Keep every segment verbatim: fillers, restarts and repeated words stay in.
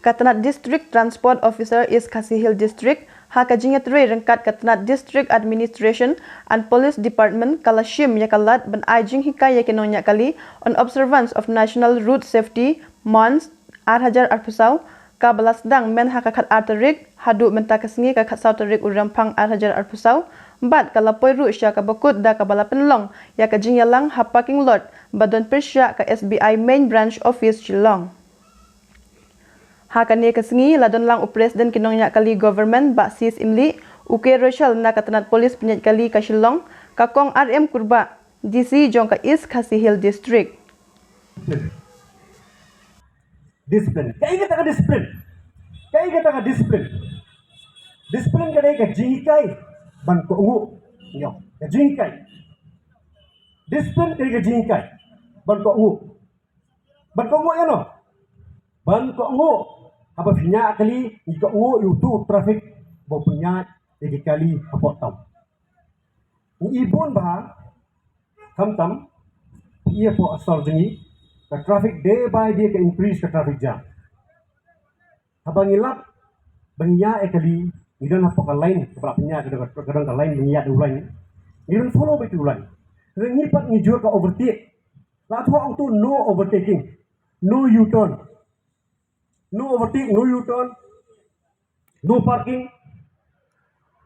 Ka tnat District Transport Officer East Khasi Hills District, ha ka jingïatrei ryngkat ka tnat District Administration and Police Department, ka la shim ïa ka lad ban ai jinghikai ïa ki nongñiah kali on observance of National Road Safety Month ar hajar arphew saw, kaba la sdang myn ha ka khat ar tarik haduh mynta ka sngi ka khat saw tarik u Rymphang ar hajar arphew saw, bad ka la poi ruh sha kaba kut da kaba la pynlong ïa ka jingïalang ha parking lot ba don pyrshah ka S B I Main Branch Office Shillong. Ha kane ka sngi la don lang u President ki nongñiah kali Government, Bah C Syiemlieh, u K Rochelle na ka tnat Police Pynïaid Kali ka Shillong, ka Kong R M Kurbah, D C jong ka East Khasi Hills District. Discipline. Kaei kata ka discipline? Kaei kata ka discipline? Discipline ka dei ka jinghikai ban kohnguh. Ïa, ka jinghikai. Discipline ka dei ka jinghikai ban kohnguh. Ban kohnguh ïano? Ban kohnguh. Haba phi ñiah kali, ngi kohnguh ïa utu u traffic ba u pynïaid ïa ki kali hapoh town. Ngi i bun bha, khamtam phi i hapoh sor jong ngi, ka traffic day by day ka increase ka traffic jam. Haba ngi lap ba ngi ñiah ïa kali, ngi don hapoh ka line kaba la pynïaid, ka don ka, ka don ka line ba ngi ñiah da u line. Ngi don follow beit u line. Hynrei ngi pat ngi jur ka overtake. La thoh ong to no overtaking, no U-turn. No overtake, no U-turn, no parking.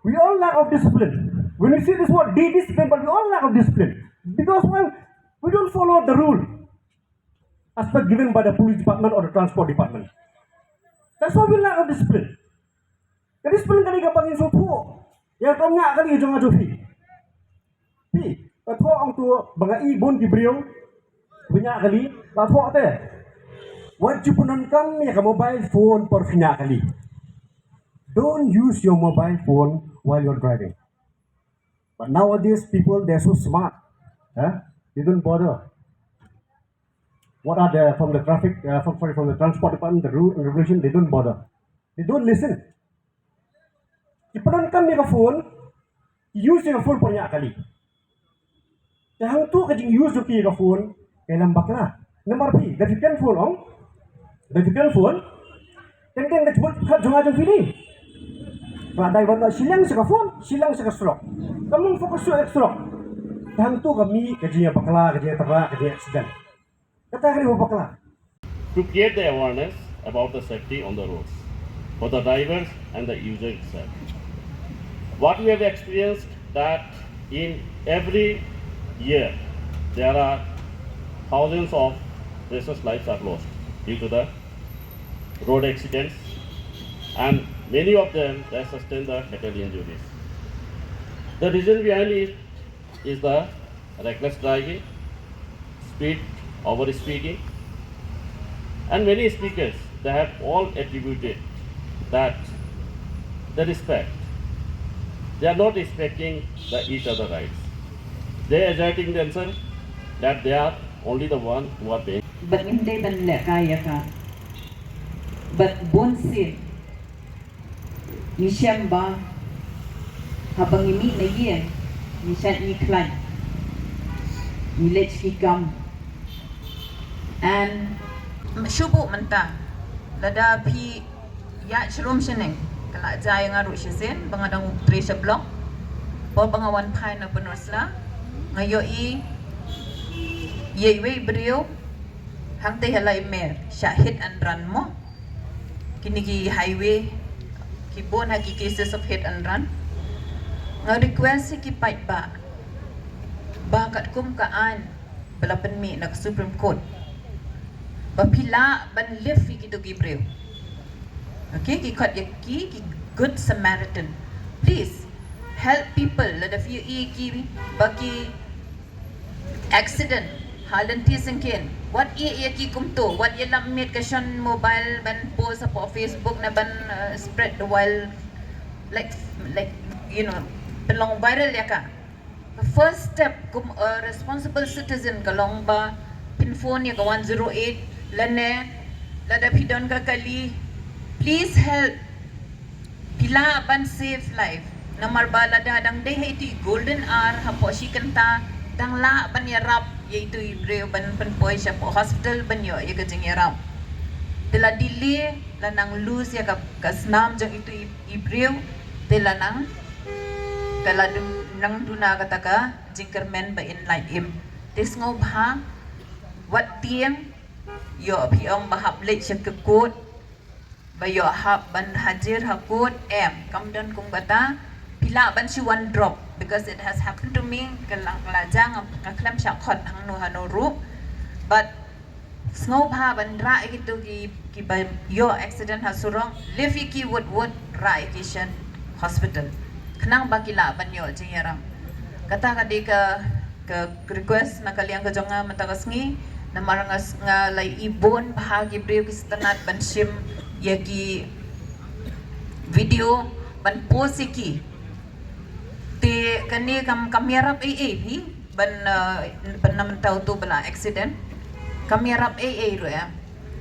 We all lack of discipline. When we see this word, de-discipline, but we all lack of discipline. Because why? We don't follow the rule as per given by the police department or the transport department. That's why we lack of discipline. Ka discipline ka dei kaba ngin sngewthuh ïa ka ñiah kali jong nga jong phi. Phi, ka thoh ong to ba nga i bun ki briew ba ñiah kali, la thoh te. Wat ju pyndonkam ïa ka mobile phone por phi ñiah kali. Don't use your mobile phone while you're driving. But nowadays people, they're so smart. Huh? They don't bother. What are the, from the traffic, uh, from, sorry, from the transport department, the rule and regulation, they don't bother. They don't listen. Ki pyndonkam ïa ka phone, ki use ïa ka phone por ñiah kali. Te hangto ka jing-use jong ki ïa ka phone ka long bakla. Namar phi, da phi kren phone ong, da phi kren phone, teng teng da jubut khat jong nga jong phi dei. Ka dei ban shiliang sha ka phone, shiliang sha ka surok. Kam long focus sha ka surok. Te hangto ka mih ka jingïabakla, ka jingïatyrwa, ka jingïa-accident. Kata ka dei ba bakla. To create the awareness about the safety on the roads for the drivers and the user itself. What we have experienced that in every year there are thousands of precious lives are lost due to the road accidents, and many of them they sustain the fatal injuries. The reason behind it is the reckless driving, speed, over speeding, and many speakers, they have all attributed that the respect. They are not respecting the each other rights. They are asserting themselves that they are only the one who are paying. Bad ngim dei ban leh kai ïa ka. Bad bun sien ngi shem ba haba ngi mih na ïing ngi shait ngi khlaiñ, ngi leit ki kam. And shu buh mynta, lada phi ïaid sharum shaneng, ka la jia ïa nga ruh shisien ba nga dang trei sha block, por ba nga wan phai na Pynursla, nga ïohi ïa iwei i briew hangtei ha Laimer, shah hit and run mo. Kine ki highway ki bun ha ki cases of hit and run. Nga request ïa ki paidbah ba katkum ka aiñ ba la pynmih na ka Supreme Court, ba phi lah ban lift ïa kito ki briew. Okay, ki khot ïa ki, ki Good Samaritan. Please help people. Lada phi ïohi ïa ki ba ki accident ha lynti syngkien, wat ïeh ïa ki kumto, wat ïalap miet ka shon mobile ban post hapoh Facebook ne ban, uh, spread the wild, like, like, you know, pynlong viral ïa ka. The first step kum a responsible citizen ka long ba phin phone ïa ka one zero eight, lane lada phi don ka kali, please help. Phi lah ban save life. Namar ba lada dang dei ha itu i golden hour hapoh shi kynta, dang lah ban ïarap ïa itu i briew ban pynpoi shapoh hospital ban ïoh ïa ka jingïarap. Te la delay, la nang lose ïa ka, ka snam jong itu i, i briew, te la nang, te la dun-, nang duna kata ka jingkyrmen ba in lait im. Te sngewbha, wat tieng, ïoh phi ong ba hap leit sha ka court, ba ïoh hap ban hajir ha court, em, kam don kum kata, phi lah ban shu wan drop, because it has happened to me, ka la, ka la jia nga, nga khlem shah khot hangno hano ruh, but sngewbha ban rah ïa kito ki, kiba ïoh accident ha surok, lift ïa ki wut wut, rah ïa ki sha hospital, khnang ba ki lah ban ïoh jingïarap. Kata ka dei ka, ka request na ka liang ka jong nga mynta ka sngi, namar nga s-, nga la ïohi bun bha ki briew ki sngewtynnat ban shim ïa ki video ban post ïa ki. Te kane kam, kam ïarap ei ei hi, ban, eh, ban na mynta uto ba la accident. Kam ïarap ei ei ruh em.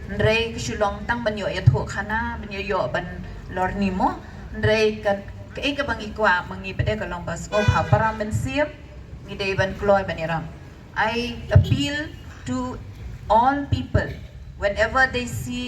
Hynrei ka shu long tang ban ïoh ïathuh khana, ban ïoh, ïoh ban lorni mo. Hynrei ka, kaei kaba ngi kwah ma ngi pat ka long ba sngewbha para mynsiem, ngi dei ban kloi ban ïarap. I appeal to all people, whenever they see